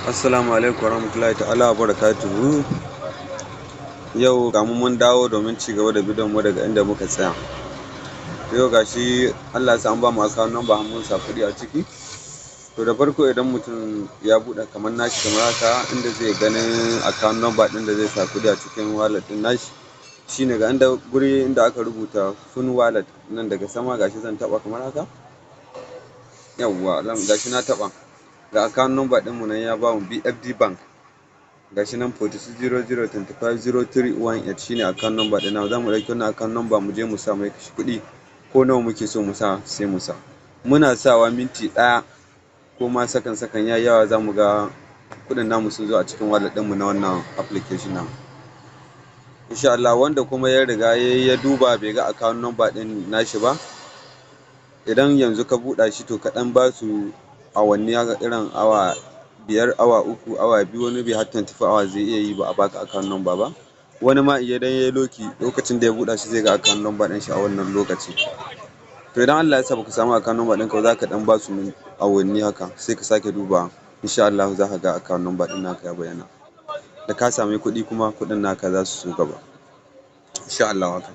Assalamu alaikum warahmatullahi ta'ala wa barakatuhu. Yau ga mu mun dawo domin ci gaba da bidiyon mu daga inda muka tsaya. Yau ga shi Allah ya sa an bamu account number har mun sa kuɗi a ciki. To, da farko idan mutum ya buɗe kamar nashi kamar haka, inda zai ganin account number ɗin da zai sa kuɗi a cikin wallet ɗin nashi shine ga inda guri inda aka rubuta "Fund wallet" nan daga sama. Gashi zan taɓa kamar haka. Yawwa, gashi na taɓa, ga account number ɗinmu nan ya bamu, VFD Bank. Gashi nan 4600250318 shine account number ɗin namu. Zamu ɗauki wannan account number mu je mu sa mai kuɗi, ko nawa muke so mu sa sai mu sa. Muna sawa, minti ɗaya ko ma sakan sakan yayi yawa, zamu ga kuɗin namu sun zo a cikin wallet ɗinmu na wannan application namu, insha Allah. Wanda kuma ya riga ya duba bai ga account number ɗin nashi ba, idan yanzu ka buɗa shi, to ka ɗan basu awanni haka, irin awa 5, awa 3, awa 2, wani bi har 24 hours zai iya yi ba a baka account number ba. Wani ma idan yayi lucky, lokacin da ya buɗa shi zai ga account number ɗin shi a wannan lokaci. To, idan Allah ya sa baka samu account number ɗinka ba, zaka ɗan basu awanni haka, sai ka sake dubawa. Insha Allahu zaka ga account number ɗin naka ya bayyana. Da ka sami kuɗi kuma, kuɗin naka zasu zo gaba, insha Allahu haka.